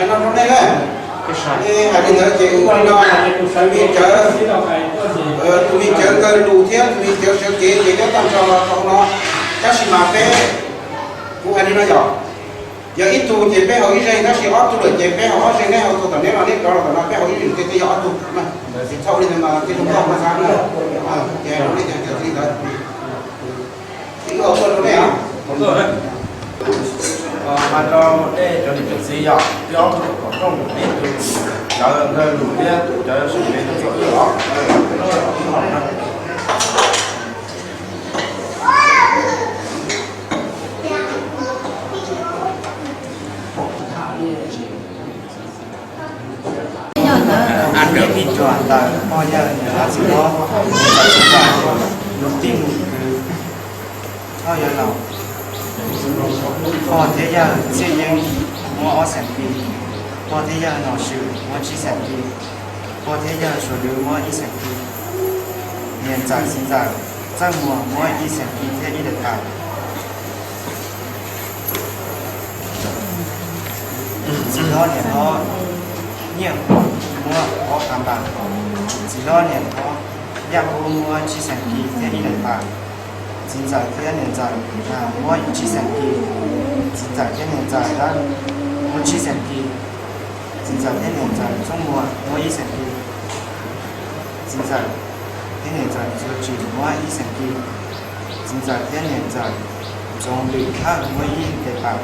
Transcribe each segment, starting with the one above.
No rau nej na. Hais li ntawd ces ua li no, tus me cawv, tus me cawv kaw lus thiab tus me cawv sawv kev ces nyob tag nrho rau no. Tab sis mas peb, kuv hais li no yog, yog ib tug ces peb haus ib zeeg, tab sis ob tug lawm ces peb haus ob zeeg, neb haus txog tom neb los neb rov los tom no peb haus ib zeeg, ces yog ob tug na. Ces txhob ua li ntawd mas tej tug nkauj mas xav na. Ces li ntawd. Mas rau nej cov niam cov txiv yog twb ob tug kom rooj, ib tug cawv kaw lus thiab tus cawv sawv kev rau txog wb los. Ib tug ntawm pog yawg niam hlob txiv hlob, lus tij mus kwv, thauj yawg laus. Pog thiab yawg txhiaj yeeb muab ob xees kis, pog thiab yawg nom swm muab tsib xees kis, pog thiab yawg suav dlawg muab ib xees kis, niam ntxawm txiv ntxawm Txawj Muas muab ib xees kis thiab ib daim pam. Txiv hlob niam hlob Nyiaj Huam muab ob phav npas, txiv hlob niam hlob Yaj Kub muab tsib xees kis thiab ib daim pam. Txiv ntxawm thiab niam ntxawm muab tsib xees kis, txiv ntxawm thiab niam ntxawm Dawb muab tsib xees kis, txiv ntxawm thiab niam ntxawm Txooj Muas muab ib xees kis, txiv ntxawm thiab niam ntxawm Txuas Tsim muab ib xees kis, txiv ntxawm thiab niam ntxawm Ntxoov Lwm Thawj muab ib daim pam,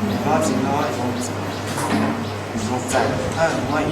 niam hlob txiv hlob Ntxoov Txawm Thawj muab ib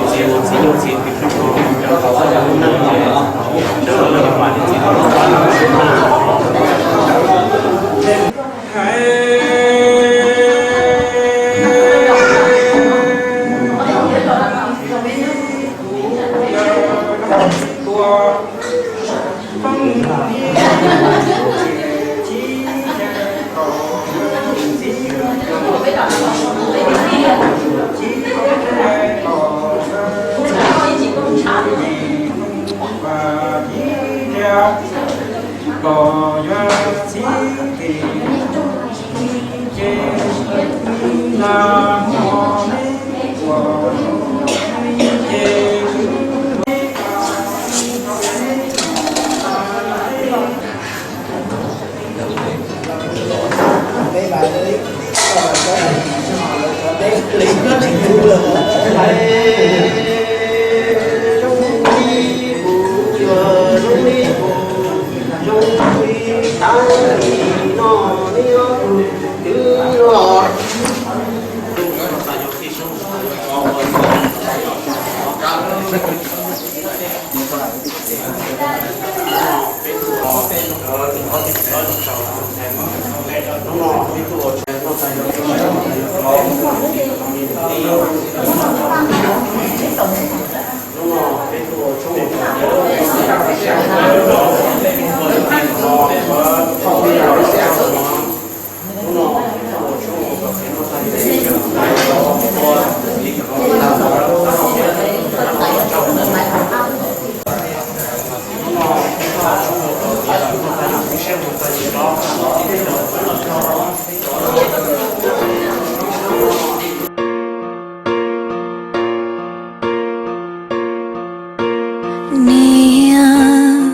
Niam,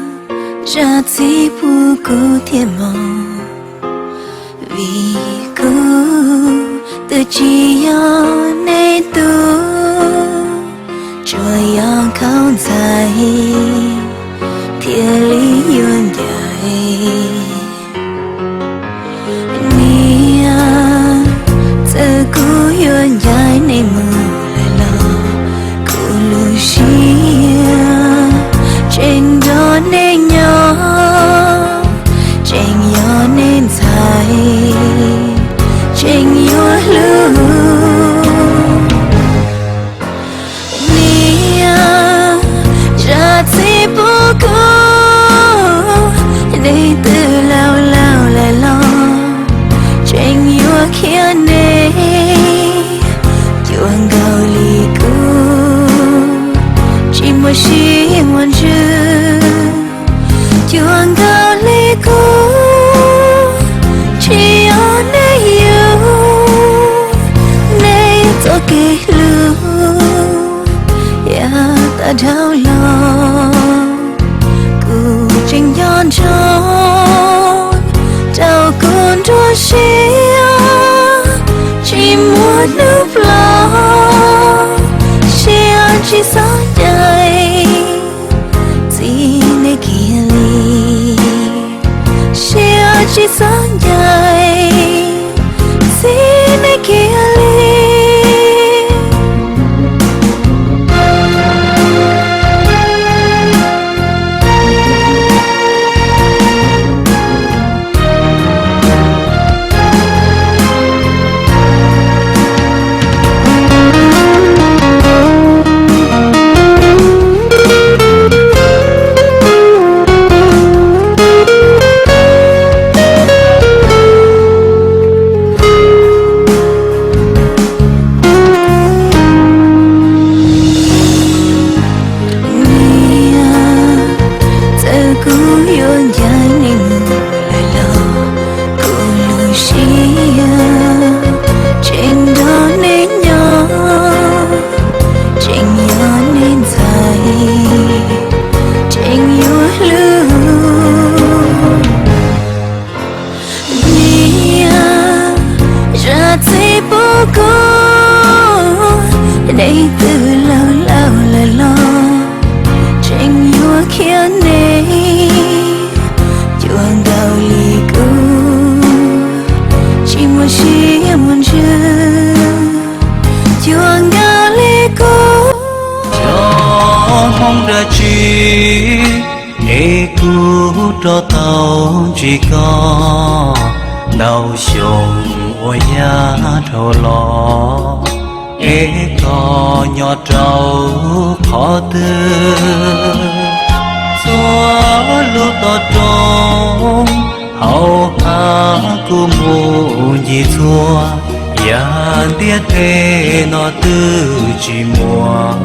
zam txim pub kuv thiab mog, vim kuv twb tsis yog nej tug, tsuas yog khaub ntxhais thiaj li yuav ncaim. Niam, txawm kuv yuav ncaim nej mus lawm los kuv lub siab tseem nrog nej nyob, tseem yog nej ntxhais, tseem yuav hlub. Niam, zam txim pub kuv, nej twb laus laus lawm los tseem yuav khiav nej, cuag nkaus li kuv tsis muaj sij hawm ntsws, cuag nkaus li kuv tsis yog nej yug, nej txoj kev Dhau los kuv tseem nco ntsoov rau kuv nruab siab, tsis muaj hnub ploj, siab tsis xav ncaim txiv nej kiag li, siab tsis xav ncaim txiv nej kiag li. Niam, txawm kuv yuav ncaim nej mus lawm los kuv lub siab tseem nrog nej nyob, tseem yog nej ntxhais, tseem yuav hlub. Niam, zam txim pub kuv, nej twb laus laus lawm los tseem yuav khiav nej cuag nkaus li kuv, tsis muaj siab muaj ntsws cuag nkaus li kuv. Cov Hmoob dab tsi es kuv rov tau ntsib koj, ntau xyoo ua yaj dhau los, es koj nyob rau qhov twg? Txhua lub toj roob hauv qab kuv mus ncig txhua, yam ntiaj teb no twb tsis muaj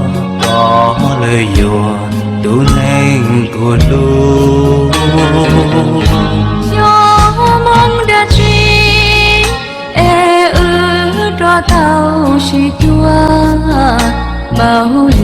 koj lawm yuav tus neeg kuv hlub. Xyov Hmoob dab tsi es wb rov tau sib cuag, npaum li